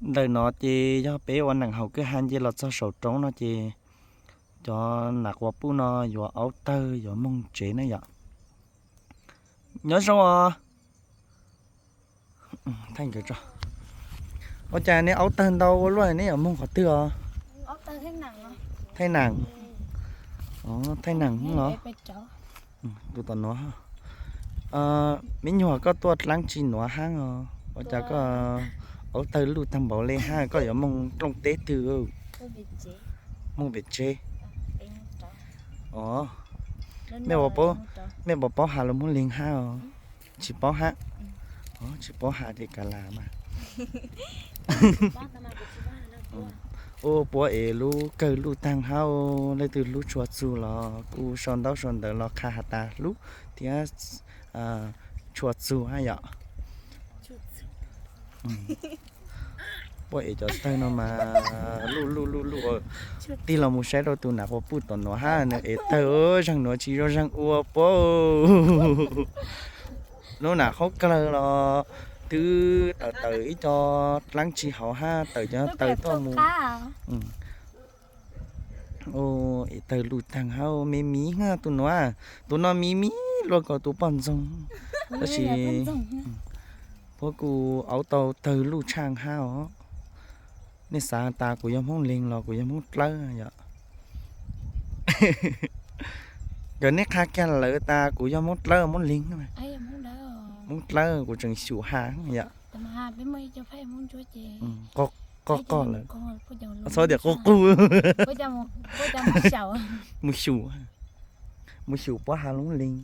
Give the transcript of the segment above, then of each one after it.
Ntawm no ces yog peb ua neem haus kwj ha nce los txog saum roob no ces cov nas quas puj no yuav aub tawg yuav moog tsev na yom. Nyob zoo os. Ua cas neb aub tawg ntau ua luaj, neb yuav moog qhov twg os? Thaij neem. Thaij neem los? Tus tom nuav. Me nyuam, koj tuaj dlaab tsi nuav haab os? Ua cas koj aub tawg luj tag npaum le hab, koj yuav moog dlooj teb twg? Moog pem tsev. Os, mej puas paub has lus Moob Leeg hab os? Tsis paub hab. Tsis paub has ces kav las mas. Ua puab es lub kawg luj taag hab, leej twg hlub tshua txug los kuj sau ntaub sau ntawv los qha has tas hlub thiab tshua txug hab yom. Puab es cov tawg no mas luj luj luj luj. Tig los mus saib rau tus nas quas puj tom nuav hab, nws es tawg, zaaj nuav tsis zoo zaaj ua puab. Lub nam khaub dlawg los twb tawm tawm ib co dlaab tsi hauv hab, tawm cov tawg tuaj mus. Es tawg luj taag hab, me miv hab tus nuav. Tus no miv miv luaj kom tus poj ntxoog. Tab sis puab kuj aub tau tawg luj tshaaj hab os. Nej xav tas kuv yog Hmoob Leeg los kuv yog Hmoob Dlawb yom? Yog nej qha kiag lawv tas kuv yog Hmoob Dlawb Hmoob Leeg, Hmoob Dlawb kuv tseem xyum has yom. Qoj qoj lawm. Txhob tias qub qub. Mus xyum, mus xyum puab has Hmoob Leeg.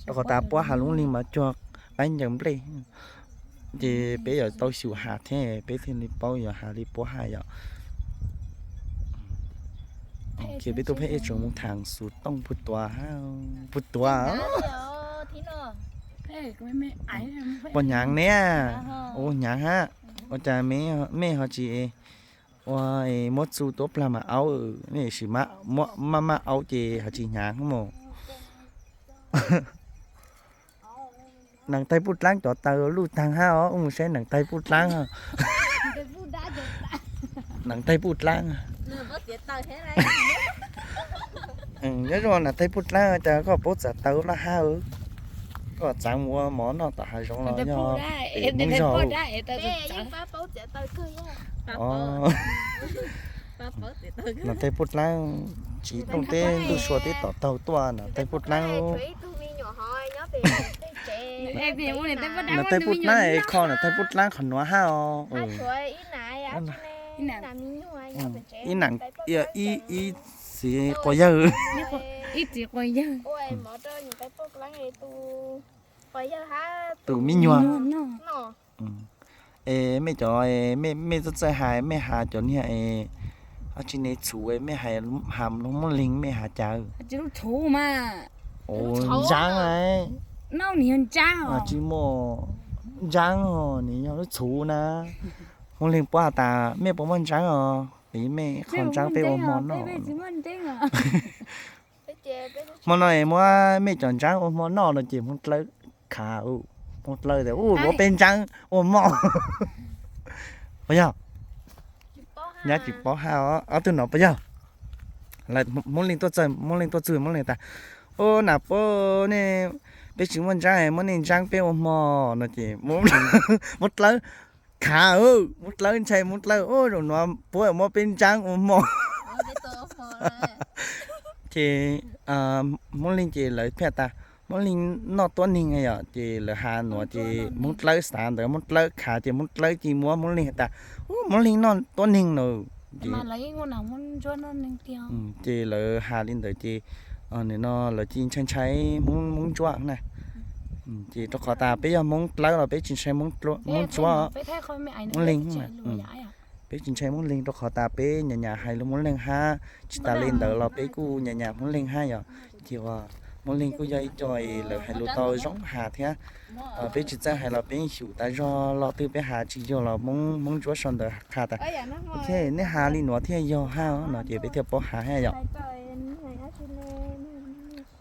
Rau qhov tas puab has Hmoob Leeg mas cuag qaib ncaws nplej. Ces peb yuav tau xyum has thiab peb thiaj li paub yuav has li puab has yom. Ces peb tuaj peb ib tsoom mus thaam xus tooj puag tuav, puag tuav. Puas hnyav ne? Ua hnyav hab. Ua cas mej ho tsis ua, muab txu tuab plag mas aub, nej sim maj maj aub ces ho tsis hnyav mus. Neem taig puj dlaab cov taw luj taag hab os, wb mus saib neem taig puj dlaab. Neem taig puj dlaab. Nyob zoo neem taig puj dlaab, cas koj paub txav taw laj hab? Koj txav mus ua mov noj tom hav zoov los yog pem Moob Zog? Neem taig puj dlaab, tsiv tooj teb ntuj sua teb tom taug tuaj neem taig puj dlaab. Neem taig puj dlaab es kho neem taig puj dlaab qhov nuav hab os. Ib neem, ib txiv quas yawg. Tus me nyuam. Es mej cov, mej tuaj txawj has, mej has cov niag es, tsis ne, txhuv, mej has lub Moob Leeg mej has cas? Ntsaab. Tsis muaj ntsaab, nws yog lub txhuv na. Hmoob Leeg puab has tas mej puas muaj ntsaab os, mej qho ntsaab peb ua hmo noj. Hmo no es muab mej cov ntsaab ua hmo noj no ces Hmoob Dlawb khav, Hmoob Dlawb tias, u, muab peb ntsaab ua hmo. Puas yog? Nyab tsis paub hab os, ob tug no puas yog? Hmoob Leeg tuaj txawj, Hmoob Leeg tuaj txug, Hmoob Leeg tas, u, nam puab, nej, peb tsis muaj ntsaab, muab nej ntsaab peb ua hmo no ces Hmoob Dlawb khav, Hmoob Dlawb ntshai, Hmoob Dlawb, u, zaum no puab muab peb ntsaab ua hmo. Ces Hmoob Leeg ces lawv thiaj tas, Hmoob Leeg noj tuab neeg yom, ces lawv has nuav ces Hmoob Dlawb xav ntawd, Hmoob Dlawb khav ces Hmoob Dlawb cia muab Hmoob Leeg has tas, u, Hmoob Leeg noj tuab neeg no. Ces lawv has li ntawd ces nim no lawv cia ntshai ntshai Hmoob Ntsuab na. Ces rau qhov tas peb yog Hmoob Dlawb los peb tsis ntshai Hmoob Ntsuab, Hmoob Leeg. Peb tsis ntshai Hmoob Leeg rau qhov tas peb nyam nyam hais lus Hmoob Leeg hab, tsis tas li ntawd los peb kuj nyam nyam Hmoob Leeg hab yom. Ces Hmoob Leeg kuj yog ib co es lawv hais lus tau zoo has thiab. Peb tsis txawj hais los peb xyum tas zog, lo twg peb has tsis yog los Hmoob Ntsuab sau ntawv qha tas, nej has li nuav thiaj yog hab no ces peb thiaj paub has hab yom.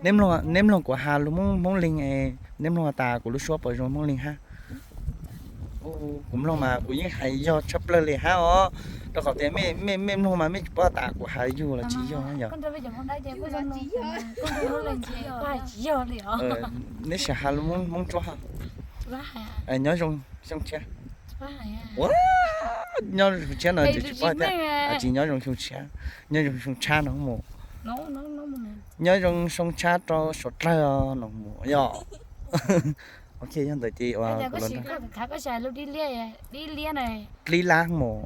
Neb mloog kuv has lus Hmoob Leeg, neb mloog tas kuv lub suab puas zoo Hmoob Leeg hab? Kuv mloog mas kuv yeej hais yog tshaj plaws li hab os, rau qhov tias mej mej mloog mas mej tsis paub tas kuv hais yog los tsis yog yom. Neb sim hais lus Hmoob Tsuab. Nyob zoo xyoo tshiab. Ua, nyob zoo xyoo tshiab no ntshe tsis paub thiab, tsis nyob zoo xyoo tshiab, nyob zoo xyoo tshab no mus. Nyob zoo xyoo tshab rau suav dlawg no mus yom. Ok, yog ntawd ces ua dlib lab mus.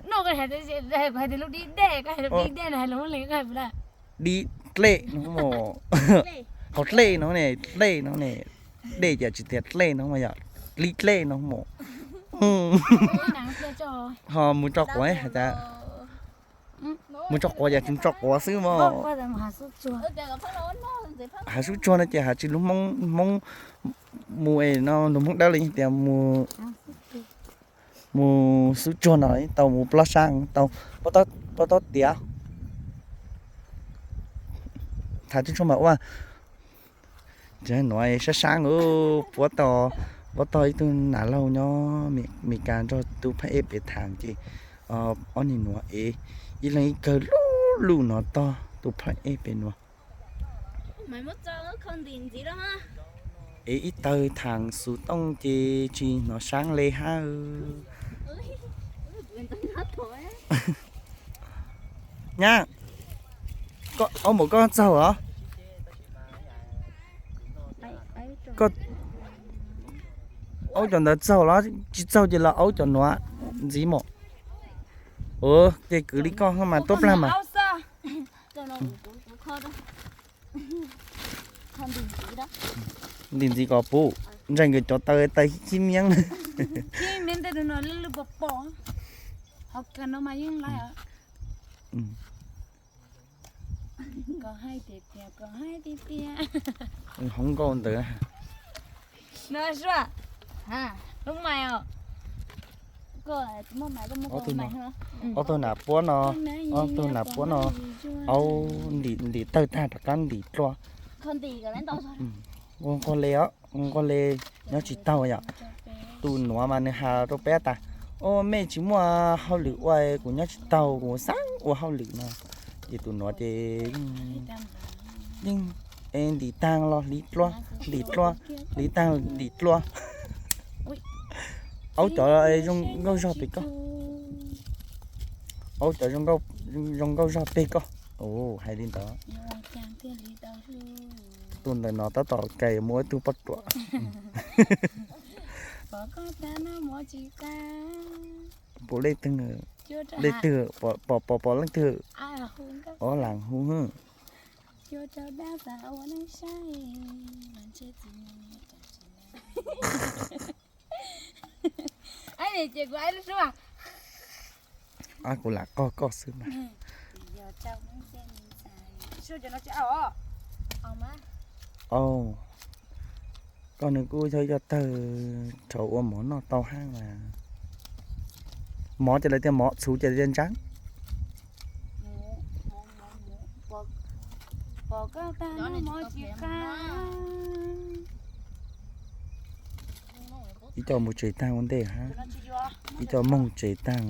Dib dlej no mus. Haus dlej no ne, dlej no ne. Dej ces tsis tias dlej no mas yom, dib dlej no mus. Ho mus tso quav has tas, mus tso quav ces tsis tso quav xwb mas. Hav xub tsuag no ces has tsis lub Hmoob, Hmoob mus es no lus Hmoob Dawb li tias mus, mus xub tsuag no tau mus plob sab tau, plob tob tiav. Thaum tib tsuag mas ua nuav sab sab, puab tau, puab tau ib tug nam laug nyob Mes Kas nrog tus phab ej pem thaam ces ob niag nuav es ib leeg ib kawg lub lub no tog tus phab ej pem nuav. Es ib tawg thaam xus tooj ces tsis hnov saab le hab. Nyab, aub npaum koj txaug os? Aub cov ntawd txaug los tsis txaug ces los aub cov nuav ntxiv mas. Ces kwv li koj mas tuab plag mas. Ntim ntxiv kom puv, ntseeg nkawd cov taw taw khib miab. Hoob nkauj ntawd. Ob tug nam puab no, ob tug nam puab no, aub ntim tawg tag rov qab ntim dlua. Nqos le os, nqos le nyob tsis taug yom. Tus nuav mas nws has rau peb tas, o, mej tsis muaj hauj lwm ua, kuv nyob tsis taug, kuv xav ua hauj lwm no. Ces tus nuav ces yeej ntim taag los hliv dlua, hliv dlua, hliv taag ntim dlua. Aub cov zoo nkauj zog pem koj. Aub cov zoo nkauj zog pem koj. Hais li ntawd. Tus ntawm no tab tom kais mus ua ib tug poj ruam. Puas leej twg, leej twg, pom pom leej twg. Ob laag hu. Ab, kuv lam qog koj xwb mas. Au, koj nws kuj yog yog tawg rau ua mov noj tau hab mas. Mov ces lawv tias mov, txhuv ces lawv tias ntsaab. Ib co mus tsev taag ua ntej hab, ib co moog tsev taag.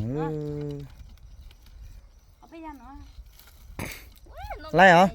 Laib os.